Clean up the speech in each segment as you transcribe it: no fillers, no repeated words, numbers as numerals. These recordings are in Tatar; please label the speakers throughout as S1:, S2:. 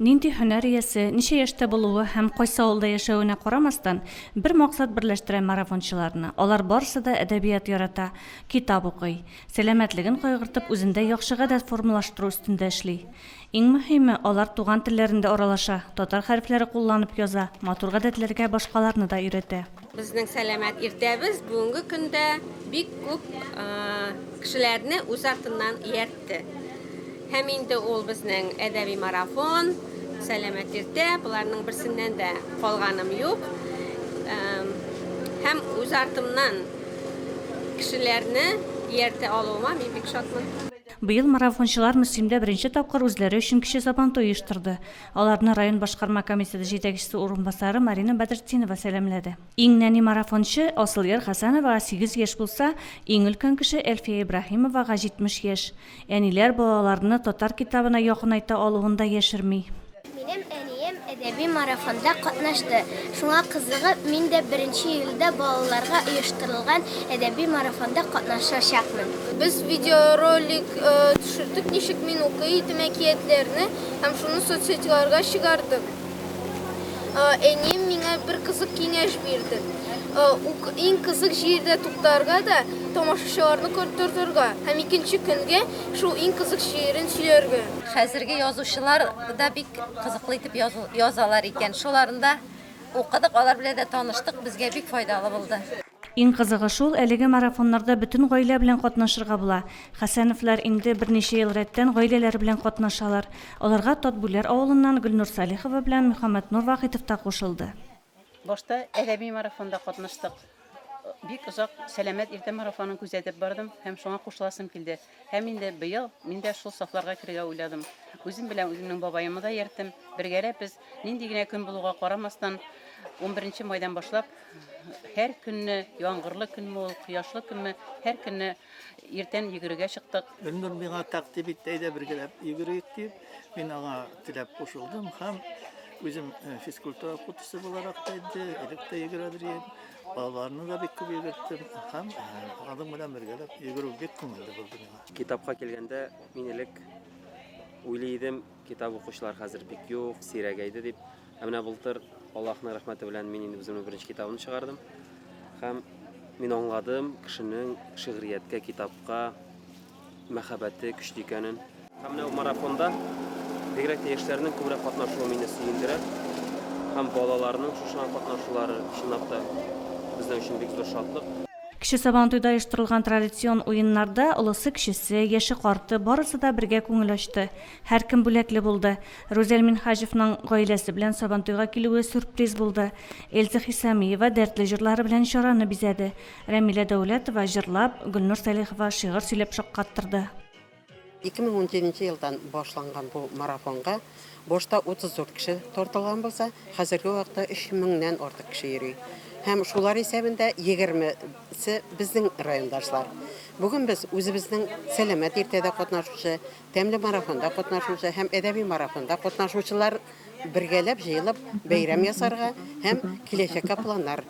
S1: Нинди һөнәр иясе, ничә яшьтә булуы һәм кайсы авылда яшәвенә карамастан, бер максат берләштерә марафончыларны, алар барысы да әдәбият ярата, китап укый, сәламәтлеген кайгыртып, үзендә яхшы гадәт формалаштыру өстендә эшли. Иң мөһиме, алар туган телләрендә аралаша, татар хәрефләре кулланып яза, матур гадәтләргә башкаларны да өйрәтә.
S2: Безнең сәламәт иртәбез бүгенге көндә бик күп кешеләрне үз артыннан ияртте. Һәм инде ул безнең әдәби марафон, сәламәт иртә, боларның берсеннән дә калганым юк. Һәм үз артымнан кешеләрне ияртә алуыма мин бик шатмын.
S1: Быел марафончылар Мөслимдә беренче тапкыр үзләре өчен кече Сабантуй оештырды. Аларны район башкарма комитеты җитәкчесе урынбасары Марина Бәдертдинова сәламләде. Иң нәни марафончы Асылъяр Хәсәновага 8 яшь булса, иң өлкән кеше Әлфия Ибраһимовага 70 яшь. Әниләр балаларны татар китабына якынайта алуын да яшерми.
S3: Минем әнием әдәби марафонда катнашты. Шуңа кызыгып, мин дә беренче июльдә балаларга оештырылган әдәби марафонда катнашачакмын.
S4: Без видеоролик төшердек, ничек мин укый идем әкиятләрне һәм шуны соцсетьларга чыгардык. Әнием миңа бер кызык киңәш бирде. Иң кызык җирдә туктарга да, тамашачыларны тотырга һәм икенче көнгә шул иң кызык җирен сөйләргә.
S5: Хәзерге язучылар да бик кызыклы итеп язалар икән. Шуларын да укыдык, алар белән дә таныштык, безгә бик файдалы булды.
S1: Иң кызыгы шул, әлеге марафоннарда бөтен гаилә белән катнашырга була. Хәсәновлар инде берничә ел рәттән гаиләләре белән катнашалар. Аларга Татбүләр авылыннан Гөлнур Салихова белән Мөхәммәтнур Вахитов та кушылды.
S6: Башта әдәби марафонда катнаштык. Бик озак Сәламәт иртә марафонын күзәтеп бардым һәм шуңа кушыласым килде. Һәм инде быел мин дә шул сафларга керергә уйладым. Үзем белән үземнең бабаемны да иярттем. Бергәләп без, нинди генә көн булуга карамастан, унберенче майдан башлап, һәр көнне, яңгырлы көнме ул, кояшлы көнме, һәр көнне иртән йөгерергә чыктык.
S7: Гөлнур миңа тәкъдим итте, әйдә бергәләп йөгерик дип. Мин аңа теләп кушылдым һәм үзем физкультура укытучысы буларак та инде элек тә йөгерәдер идем. Балаларны да бик күп йөгерттем һәм аның белән бергәләп йөгерү бик күңелле булды миңа.
S8: Китапка килгәндә, мин элек уйлый идем, китап укучылар хәзер бик юк, сирәгәйде дип. Ә менә былтыр, Аллаһның рәхмәте белән, мин инде үземнең беренче китабымны чыгардым. Һәм мин аңладым, кешенең шигърияткә, китапка мәхәббәте көчле икәнен. Һәм менә бу марафонда бигрәк тә яшьләрнең күбрәк катнашуы мине сөендерә. Һәм балаларның шушыңа катнашулары, чынлап та, безнең өчен бик зур шатлык.
S1: Кече Сабантуйда оештырылган традицион уеннарда олысы-кечесе, яше-карты, барысы да бергә күңел ачты. Һәркем бүләкле булды. Рүзәл Минһаҗевның гаиләсе белән Сабантуйга килүе сюрприз булды. Эльза Хисамиева дәртле җырлары белән чараны бизәде. Рәмилә Дәүләтова җырлап, Гөлнур Сәлихова шигырь сөйләп шаккаттырды.
S9: 2017 нче елдан башланган бу марафонга башта 34 кеше тартылган булса, хәзерге вакытта 3 меңнән артык кеше йөри. Һәм шулар исәбендә 20 се безнең райондашлар. Бүген без үзебезнең Сәламәт иртәдә катнашучы, Тәмле марафонда катнашучы һәм әдәби марафонда катнашучылар бергәләп җыелып бәйрәм ясарга һәм киләчәккә планнар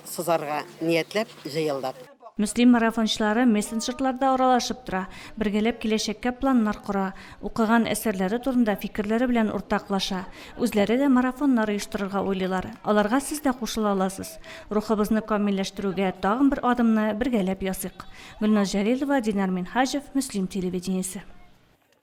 S9: сызарга ниятләп җыелдык.
S1: Мөслим марафончылары мессенджерларда аралашып тора, бергәләп киләчәккә планнар кора, укыган әсәрләре турында фикерләре белән уртаклаша. Үзләре дә марафоннар оештырырга уйлыйлар. Аларга сез дә кушыла аласыз. Рухыбызны камилләштерүгә тагын бер адымны бергәләп ясыйк. Гөлназ Җәлилова, Динар Минһаҗев, Мөслим телевидениесе.